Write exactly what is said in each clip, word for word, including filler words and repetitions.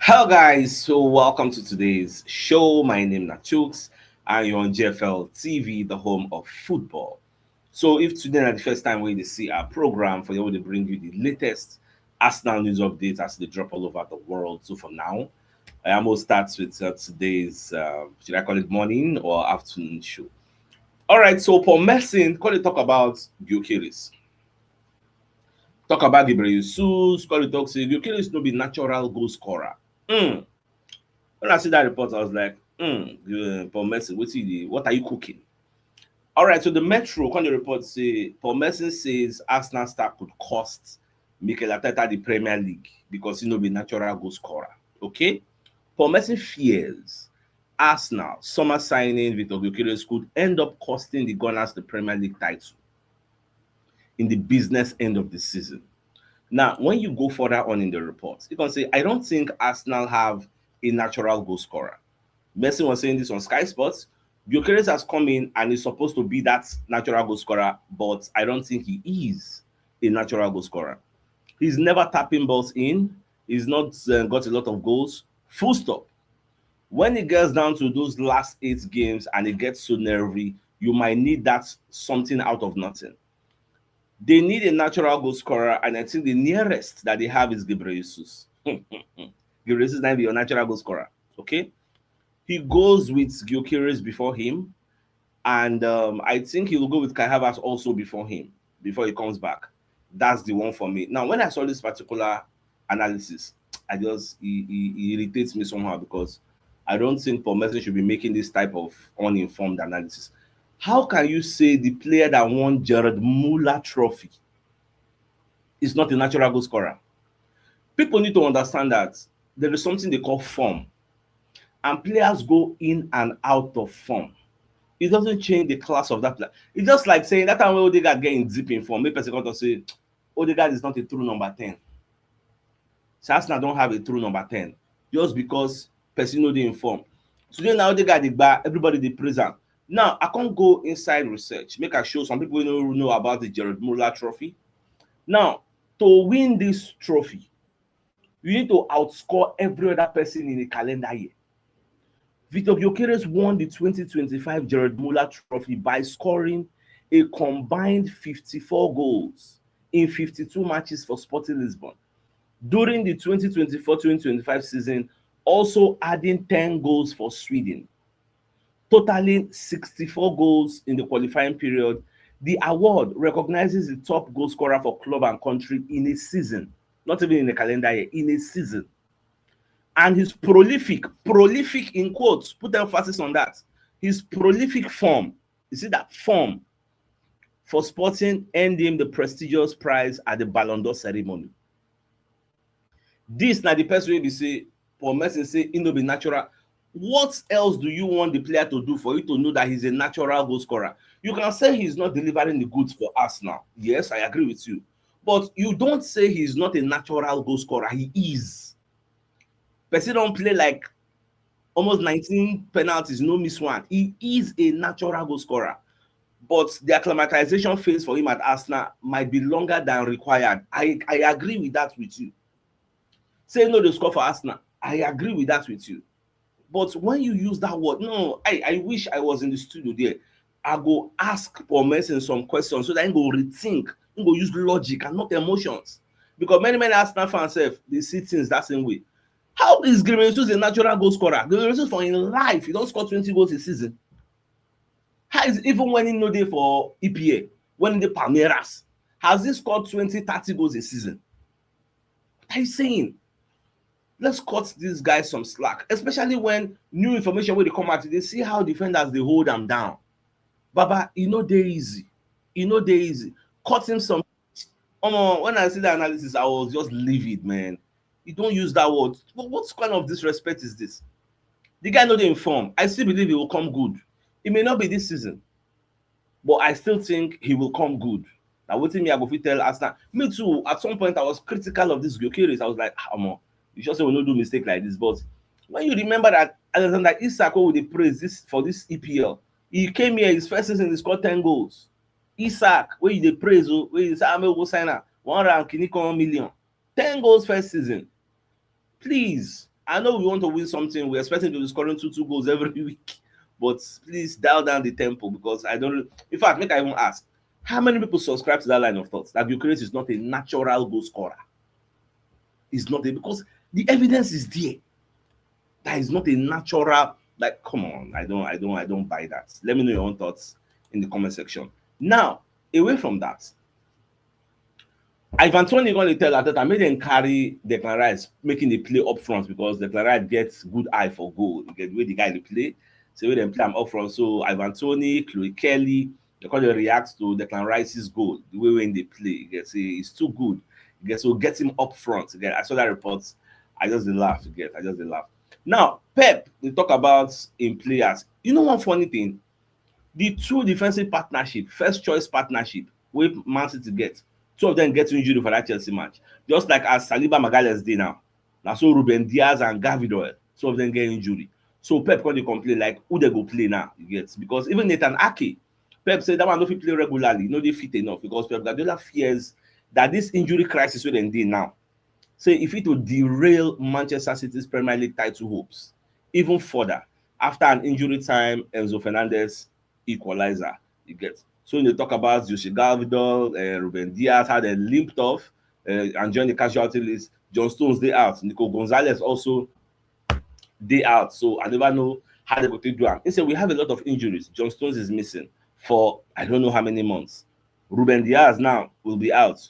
Hello, guys. So, welcome to today's show. My name is Nachooks, and you're on G F L T V, the home of football. So, if today is the first time we see our program, for you, we bring you the latest Arsenal news updates as they drop all over the world. So, for now, I almost start with uh, today's, uh, should I call it morning or afternoon show? All right, so Paul Merson, call it talk about Gyökeres. Talk about Ghebreyesus, call it talk say Gyökeres no be natural goal scorer. Mm. When I see that report, I was like, mm, uh, Paul Merson, what, you, what are you cooking? All right, so the Metro kind of report say Paul Merson says Arsenal star could cost Mikel Arteta the Premier League because he no be natural goal scorer. Okay? Paul Merson fears Arsenal summer signing Victor Gyökeres could end up costing the Gunners the Premier League title in the business end of the season. Now, when you go further on in the report, you can say, I don't think Arsenal have a natural goal scorer. Merson was saying this on Sky Sports. Gyökeres has come in and is supposed to be that natural goal scorer, but I don't think he is a natural goal scorer. He's never tapping balls in. He's not uh, got a lot of goals. Full stop. When it gets down to those last eight games and it gets so nervy, you might need that something out of nothing. They need a natural goal scorer, and I think the nearest that they have is Ghebreyesus. Ghebreyesus is not your natural goal scorer, okay? He goes with Gyökeres before him, and um, I think he will go with Kai Havertz also before him, before he comes back. That's the one for me. Now, when I saw this particular analysis, I just, he, he, he irritates me somehow because I don't think Paul Merson should be making this type of uninformed analysis. How can you say the player that won Gerard Muller Trophy is not a natural goal scorer? People need to understand that there is something they call form, and players go in and out of form. It doesn't change the class of that player. It's just like saying that time when Odegaard get in deep in form, make person come to say Odegaard is not a true number ten. So Arsenal don't have a true number ten just because person no dey in form. Today na Odegaard dey gba, everybody dey praise am. Now, I can't go inside research, make I show some people who don't know about the Gerard Muller Trophy. Now, to win this trophy, you need to outscore every other person in a calendar year. Victor Gyökeres won the twenty twenty-five Gerard Muller Trophy by scoring a combined fifty-four goals in fifty-two matches for Sporting Lisbon during the twenty twenty-four twenty twenty-five season, also adding ten goals for Sweden, totaling sixty-four goals in the qualifying period. The award recognizes the top goal scorer for club and country in a season, not even in a calendar year, in a season. And his prolific, prolific in quotes, put emphasis on that, his prolific form, you see that form for Sporting earned him the prestigious prize at the Ballon d'Or ceremony. This na the person wey be say Paul Merson say he no be natural. What else do you want the player to do for you to know that he's a natural goal scorer? You can say he's not delivering the goods for Arsenal. Yes, I agree with you. But you don't say he's not a natural goal scorer. He is. Person don't play like almost nineteen penalties, no miss one. He is a natural goal scorer. But the acclimatization phase for him at Arsenal might be longer than required. I, I agree with that with you. Say no, they score for Arsenal. I agree with that with you. But when you use that word, no, I, I wish I was in the studio there. I go ask Paul Merson some questions so that he go rethink, he go use logic and not emotions. Because many, many Arsenal fans sef, they see things that same way. How is Ghebreyesus a natural goal scorer? Ghebreyesus for in life, he don't score twenty goals a season. How is, even when he no dey for E P L, when he dey Palmeiras, has he scored twenty, thirty goals a season? What are you saying? Let's cut these guys some slack, especially when new information wey dey come out, they see how defenders dey hold am down. Baba, e no dey easy. E no dey easy. Cut him some. Omo, when I see the analysis, I was just livid, man. You don't use that word. What, what kind of disrespect is this? The guy no dey inform. I still believe he will come good. It may not be this season, but I still think he will come good. Now, what me I go fit tell Arsenal? Me too. At some point, I was critical of this Gyökeres. I was like, ah, omo, you sure say we no do mistake like this? But when you remember that Alexander Isak, who they praise this for this E P L, he came here his first season, he scored ten goals. Isak, where you dey praise, oh, where you say, "I'm a go sign am, one round, kini come million." Ten goals first season. Please, I know we want to win something. We're expecting to be scoring two two goals every week, but please dial down the tempo, because I don't. In fact, make I even ask, how many people subscribe to that line of thoughts that Gyökeres is not a natural goal scorer? It's not a, because the evidence is there. That is not a natural. Like, come on, I don't, I don't, I don't buy that. Let me know your own thoughts in the comment section. Now, away from that, Ivan Toney gonna tell Arteta make dem carry Declan Rice, making the play up front, because Declan Rice gets good eye for goal. You get the way the guy dey play, so wey dem play am up front. So Ivan Toney, Chloe Kelly, they call dey react to Declan Rice's goal, the way when they play. You get say it's too good. You get, so get him up front. You get, I saw that report. I just dey laugh. You get, I just dey laugh. Now Pep dey talk about im players. You know one funny thing, the two defensive partnership, first choice partnership wey Man City get, two of them get injury for that Chelsea match. Just like as Saliba, Magalhaes dey now, na so Ruben Diaz and Gvardiol, two of them get injury. So Pep come dey complain like, who they go play now? You get, because even Nathan Ake, Pep say that one no fit play regularly, no dey fit enough, because Pep Guardiola fears that this injury crisis wey dem dey now, say e fit to derail Manchester City's Premier League title hopes even further after an injury time Enzo Fernandez equalizer. You get, so they talk about Joshua Gvardiol, uh, Ruben Diaz, how they limped off uh, and joined the casualty list. John Stones dey out, Nico Gonzalez also dey out. So I never know how they go take do am. He said we have a lot of injuries. John Stones is missing for I don't know how many months. Ruben Diaz now will be out.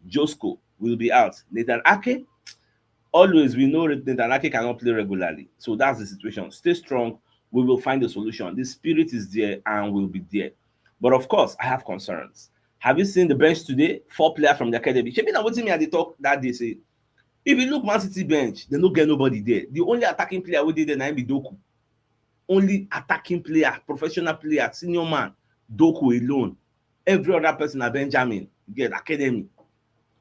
Josko will be out. Nathan Ake, always we know Nathan Ake cannot play regularly. So that's the situation. Stay strong. We will find a solution. The spirit is there and will be there. But of course, I have concerns. Have you seen the bench today? Four players from the academy. Shebi na wetin me I dey talk that day say, if you look Man City bench, they no get nobody there. The only attacking player wey dey there na im be Doku. Only attacking player, professional player, senior man, Doku alone. Every other person na Benjamin, you get, academy.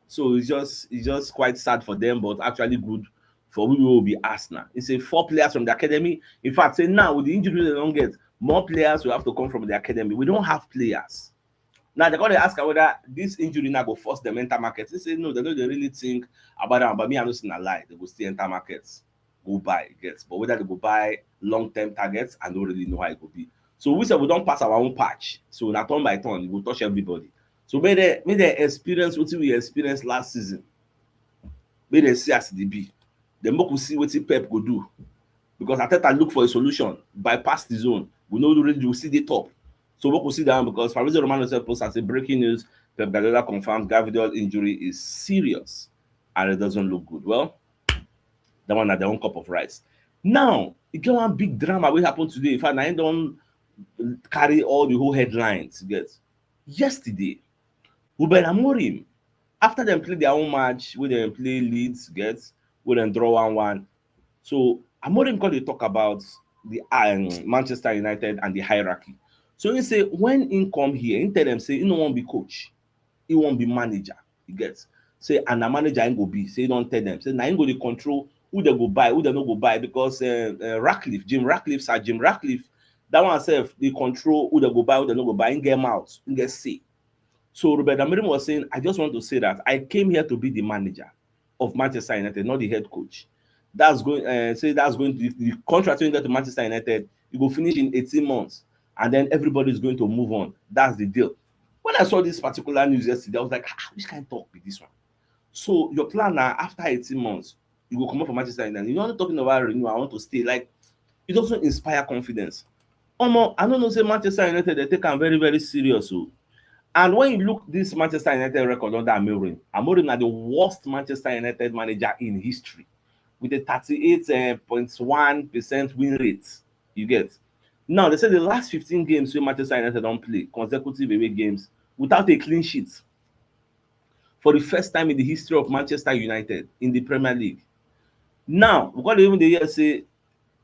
So it's just, it's just quite sad for them, but actually good for we wey be Arsenal. It's a four players from the academy. In fact, say now with the injury they don't get, more players will have to come from the academy. We don't have players. Now they gonna ask whether this injury now go force them enter market. They say no, they don't really think about that. But me, I don't see a lie. They go still enter markets, go buy, get. But whether they go buy long-term targets, I don't really know how it go be. So we said we don't pass our own patch. So na turn by turn, it go touch everybody. So may they, may they experience what we experienced last season. May they see as they be. Then we could see what Pep go do. Because Arteta look for a solution, bypass the zone. We know the range, we see the top. So we could see that because Fabrizio Romano said post as a breaking news, Pep Guardiola confirms Gvardiol injury is serious and it doesn't look good. Well, that one at their own cup of rice. Now, it get one big drama wey happen today. In fact, I don't carry all the whole headlines. You get, yesterday, Ruben Amorim, after them play their own match, where they play Leeds, get, where they draw one one. So Amorim come dey talk about the um, Manchester United and the hierarchy. So he say when he come here, he tell them say he no wan be coach, he wan be manager. You get, say and na manager he go be. Say he don tell them say na he go dey control who they go buy, who they no go buy, because uh, uh, Ratcliffe, Jim Ratcliffe, Sir Jim Ratcliffe, that one sef dey control who they go buy, who they no go buy. He get mouth, he get say. So Ruben Amorim was saying, I just want to say that I came here to be the manager of Manchester United, not the head coach. That's going uh, say that's going to the contract wey he get to Manchester United. It go finish in eighteen months, and then everybody is going to move on. That's the deal. When I saw this particular news yesterday, I was like, ah, which kind of talk be this one? So your plan now after eighteen months, you go come up for Manchester United. You're not talking about renewal. I want to stay. Like, it doesn't inspire confidence. Omo, I don't know say Manchester United they take am very, very serious. So, and when you look this Manchester United record under Amorim, Amorim na the worst Manchester United manager in history with a thirty-eight point one percent win rate. You get, now they say the last fifteen games wey Manchester United don play, consecutive away games, without a clean sheet for the first time in the history of Manchester United in the Premier League. Now we gonna even dey hear say,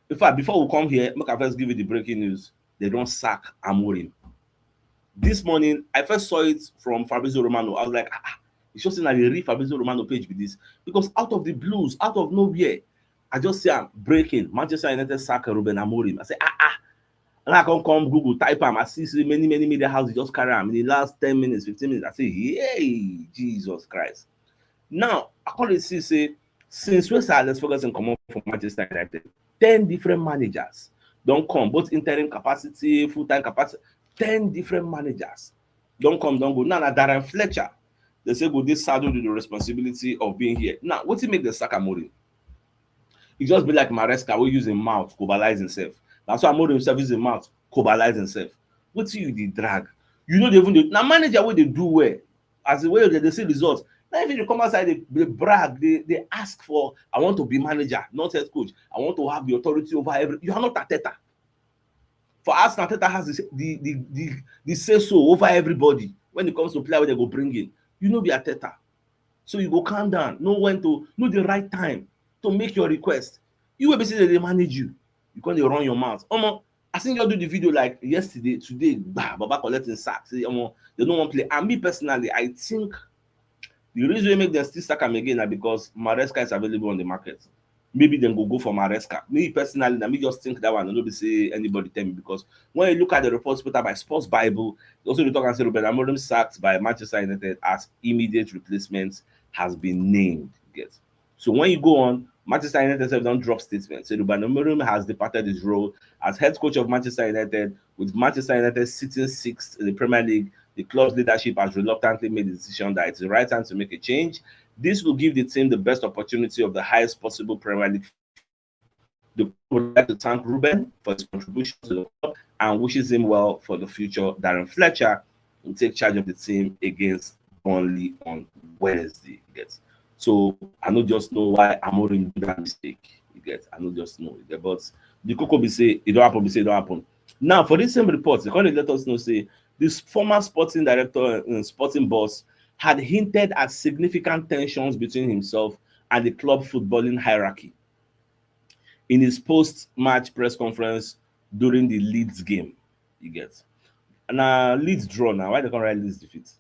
in fact, before we come here, make I first give you the breaking news. They don sack Amorim. This morning, I first saw it from Fabrizio Romano. I was like, ah, ah, it's just na the real Fabrizio Romano page be this, because out of the blues, out of nowhere, I just see am breaking. Manchester United sack Ruben Amorim. I say, ah, ah. And I come come Google, type am. I see say many, many media houses just carry am in the last ten minutes, fifteen minutes. I say, hey, Jesus Christ. Now I come dey see say Since wey Sir Alex Ferguson comot for Manchester United, ten different managers don come, both interim capacity, full-time capacity, ten different managers don come, don go. Now na Darren Fletcher, dem say go dey saddled with the responsibility of being here. Now, wetin make dem sack Amorim? E just be like Maresca wey use im mouth cobalize himself. Na so Amorim himself use im mouth cobalize himself. Wetin you dey drag? You no dey even dey, na manager wey dey do well, as in wey dey dey see results. Na if you come outside dey dey brag, dey dey ask for, "I want to be manager, not head coach. I want to have the authority over every," You are not Arteta. For Arsenal, Arteta has the the the the, the say so over everybody when it comes to player wey dem go bring in. You no be Arteta. So you go calm down, know when to, know the right time to make your request. You wey be say dem dey manage you, you come dey run your mouth. Omo, I think just do the video like yesterday, today, bah, Baba collect im sack. Say, omo, dem no wan play. And me personally, I think the reason wey make dem still sack am again na because Maresca is available on the market. Maybe dem go go for Maresca. Me personally, na me just think that one. No be say anybody tell me, because when you look at the reports put out by Sports Bible, they also dey talk and say Ruben Amorim sacked by Manchester United as immediate replacement has been named. You get? So when you go on, Manchester United sef don drop statement say Ruben Amorim has departed his role as head coach of Manchester United, with Manchester United sitting sixth in the Premier League. The club's leadership has reluctantly made the decision that it's the right time to make a change. This will give the team the best opportunity of the highest possible Premier League. The club would like to thank Ruben for his contributions to the club and wishes him well for the future. Darren Fletcher will take charge of the team against Burnley on Wednesday. You get? So I no just know why Amorim do that mistake. You get? I no just know. You get? But the koko be say e don happen, be say e don happen. Now, for this same report, they come dey let us know say this former sporting director, uh, sporting boss, had hinted at significant tensions between himself and the club footballing hierarchy in his post-match press conference during the Leeds game. You get? Na Leeds draw now. Why they come write Leeds defeat?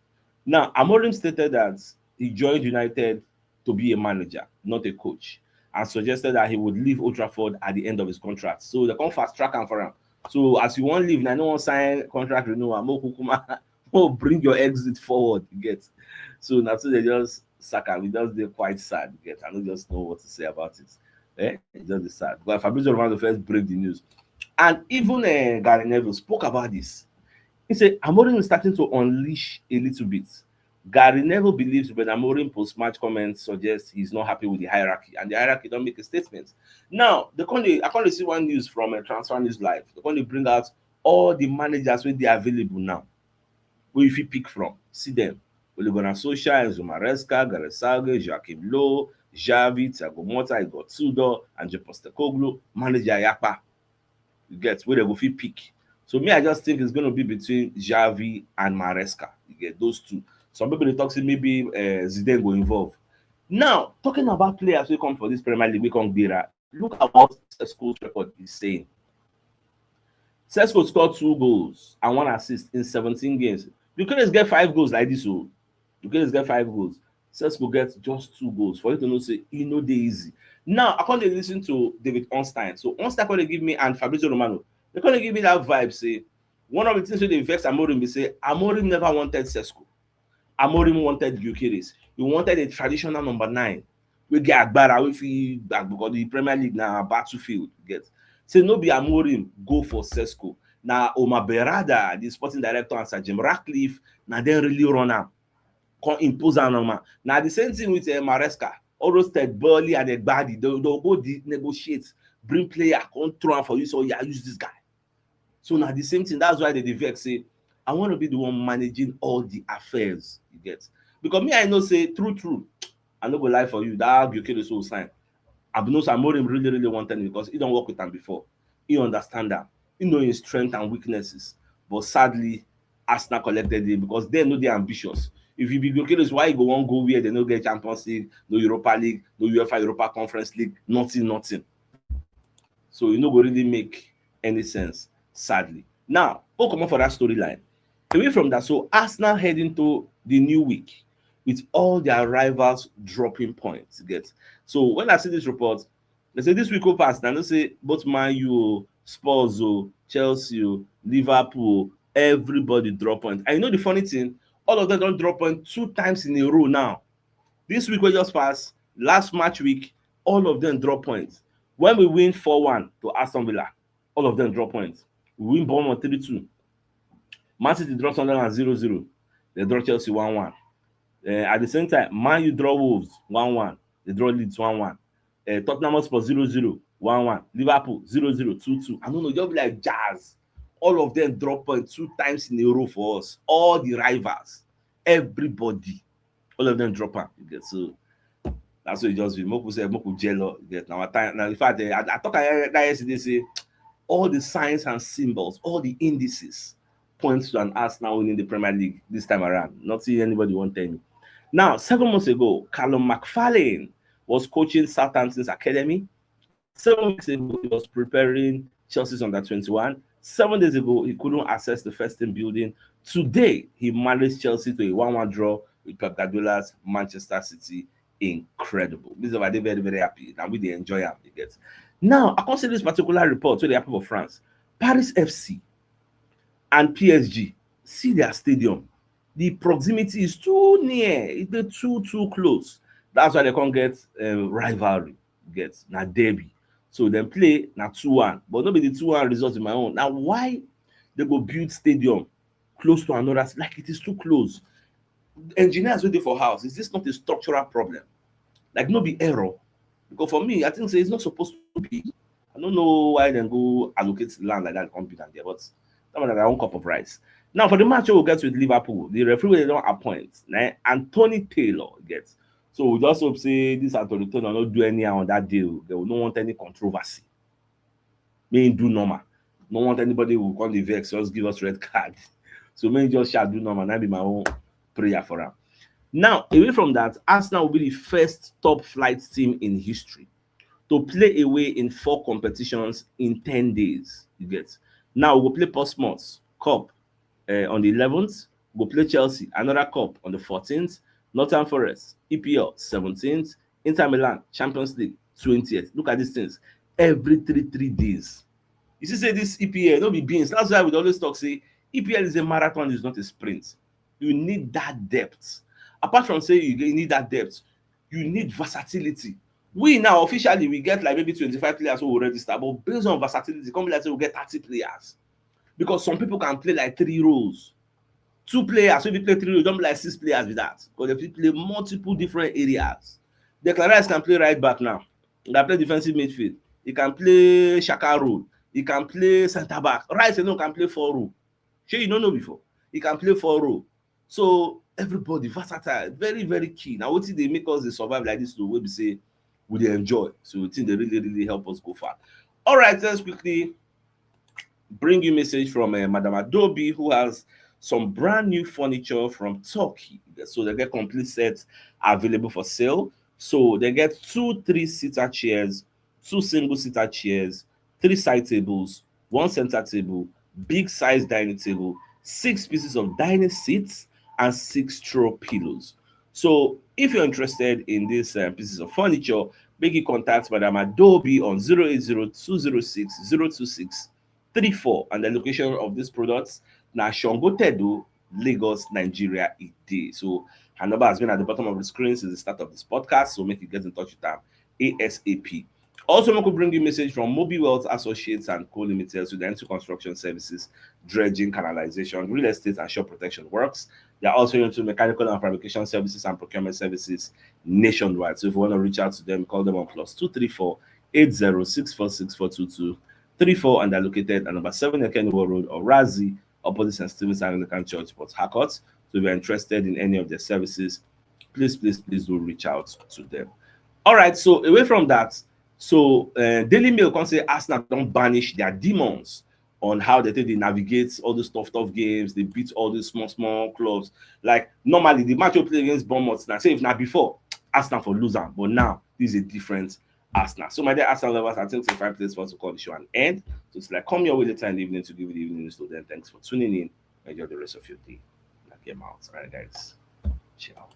Now, Amorim stated that he joined United to be a manager, not a coach, and suggested that he would leave Old Trafford at the end of his contract. So they come fast track am for am. So as you wan leave, na no wan sign contract renewal, mo kukuma, mo bring your exit forward, you get? So na so they just sack am. We just dey quite sad, you get? I no just know what to say about it. Eh? It's just dey sad. But Fabrizio Romano first break the news. And even, eh, Gary Neville spoke about this. He said Amorim is starting to unleash a little bit. Gary Neville believes when Amorim post-match comments suggest he's not happy with the hierarchy, and the hierarchy don make a statement. Now, they come dey, I come dey see one news from, uh, Transfer News Live. They come dey bring out all the managers wey dey available now, wey you fit pick from. See them: Ole Gunnar Solskjaer, Enzo Maresca, Gareth Southgate, Joachim Low, Xavi, Thiago Motta, Igor Tudor, Ange Postecoglou, manager Yapa. You get? Wey they go fit pick. So me, I just think it's going to be between Xavi and Maresca. You get? Those two. Some people dey talk say maybe, uh, Zidane go involve. Now, talking about players wey come for this Premier League, wey come gbera, look at what Cesco's record is saying. Cesco scored two goals and one assist in seventeen games. Gyökeres get five goals like this, oh. Gyökeres get five goals. Cesco get just two goals. For you to know say e no dey easy. Now, I come dey listen to David Ornstein. So Ornstein come dey give me, and Fabrizio Romano, they come dey give me that vibe say one of the things wey dey vex Amorim be say Amorim never wanted Cesco. Amorim wanted Gyökeres. He wanted a traditional number nine wey get agbara, wey fit gbag, because the Premier League na battlefield, you get? Say no be Amorim go for Cesco. Na Omar Berrada, the sporting director, and Sir Jim Ratcliffe, na dem really run am, come impose am on am. Na the same thing with, eh, Maresca. All those Todd Boehly and Egbadi, they, they'll go de-, negotiate, bring player, come throw am for you, so, "Yeah, use this guy." So na the same thing. That's why they dey vex say, "I want to be the one managing all the affairs," you get? Because me, I know say, true, true, I no go lie for you, that Gyökeres wey sign, I know say Amorim really, really wanted him because he don work with am before. He understand am. He know his strength and weaknesses. But sadly, Arsenal collected him because dem no dey ambitious. If you be Gyökeres, why you go wan go where they no get Champions League, no Europa League, no UEFA Europa Conference League, nothing, nothing. So e no go really make any sense, sadly. Now, go comot for that storyline. Away from that, so Arsenal heading to the new week with all their rivals dropping points. You get? So when I see this report, they say this week go pass, and I know say both Man U, Spurs, Chelsea, Liverpool, everybody drop points. And you know the funny thing, all of them don drop points two times in a row now. This week wey just pass, last match week, All of them draw points. When we win four one to Aston Villa, all of them draw points. We win Bournemouth three two. Man City draw Sunderland zero zero. They draw Chelsea one one. Uh, at the same time, Man U draw Wolves one one. They draw Leeds one one. Uh, Tottenham Hotspur zero zero, one one. Liverpool zero zero, two two. I don't know, just be like jazz. All of them drop point two times in a row for us. All the rivals, everybody, all of them drop am. You get, so that's what it just be. Make we say, make we jello. You get, now, time now. In fact, eh, I, I talk I, that yesterday say all the signs and symbols, all the indices points to an Arsenal winning the Premier League this time around. Not see anybody won't tell me. Now, seven months ago, Callum McFarlane was coaching Southampton's academy. Seven weeks ago, he was preparing Chelsea's under twenty-one. Seven days ago, he couldn't access the first team building. Today, he managed Chelsea to a one one draw with Pep Guardiola's Manchester City. Incredible. This is why they're very, very happy. And we they enjoy him. You get. Now, I can see this particular report to the Apple of France. Paris F C and P S G see their stadium. The proximity is too near. It's too, too close. That's why they can't get uh, rivalry. Get na derby. So then play na two one. But not be the two one result in my own. Now, why they go build stadium close to another? Like, it is too close. Engineers waiting for house. Is this not a structural problem? Like, not be error. Because for me, I think say it's not supposed to be. I don't know why they go allocate land like that and build am there, but that one na their own cup of rice. Now, for the match we'll get with Liverpool, the referee wey they don't appoint, na Anthony Taylor get. So we just hope say this Anthony Taylor no do anyhow on that deal. They will not want any controversy. May he do normal. No want anybody who come the vex, just give us red card. So may he just shall do normal. That be my own prayer for him. Now, away from that, Arsenal will be the first top flight team in history to play away in four competitions in ten days. You get. Now we'll play Portsmouth Cup uh, on the eleventh. We'll play Chelsea, another cup on the fourteenth. Nottingham Forest, E P L, seventeenth. Inter Milan, Champions League, twentieth. Look at these things. Every three, three days. You see, say this E P L, no be beans. That's why we always talk, say, E P L is a marathon, it's not a sprint. You need that depth. Apart from say you need that depth, you need versatility. We now officially, we get like maybe twenty-five players who will register, but based on versatility, come like say we get thirty players. Because some people can play like three roles. Two players, so if you play three roles, don't be like six players with that. Because if you play multiple different areas, Declan Rice can play right back now. He can play defensive midfield. He can play Xhaka role. He can play centre back. Rice alone can play four role. Shey you don't know before. He can play four role. So everybody versatile, very, very key. Now what they make us they survive like this though, we be say we they enjoy. So we think they really, really help us go far. All right, let's quickly bring you message from uh, Madam Adobe, who has some brand new furniture from Turkey. So they get complete sets available for sale. So they get two three-seater chairs, two single-seater chairs, three side tables, one center table, big size dining table, six pieces of dining seats, and six throw pillows. So if you're interested in these uh, pieces of furniture, make you contact Madam Adobe on zero eight zero two zero six zero two six three four, and the location of these products na Shongo Tedo, Lagos, Nigeria, e dey. So her number has been at the bottom of the screen since the start of this podcast, so make you get in touch with them ASAP. Also, we could bring you message from Mobi Wealth Associates and Co Limited, so they into construction services, dredging, canalization, real estate, and shore protection works. They are also into mechanical and fabrication services and procurement services nationwide. So if you want to reach out to them, call them on plus two three four eight zero six four six four two two three four, and they're located at number seven Ekenwo Road, Orazi, opposite Saint Stephen's Anglican Church, Port Harcourt. So if you're interested in any of their services, please, please, please do reach out to them. All right, so away from that, so uh, Daily Mail can say Arsenal don't banish their demons on how they take they navigate all these tough, tough games. They beat all these small, small clubs. Like normally, the match we play against Bournemouth, now say if not before, Arsenal for loser, but now this is a different Arsenal. So my dear Arsenal lovers, I think it's a fine place for us to call the show an end. So it's like come your way later in the evening to give you the evening news. So then thanks for tuning in. Enjoy the rest of your day. Like your mouth, right, guys? Ciao.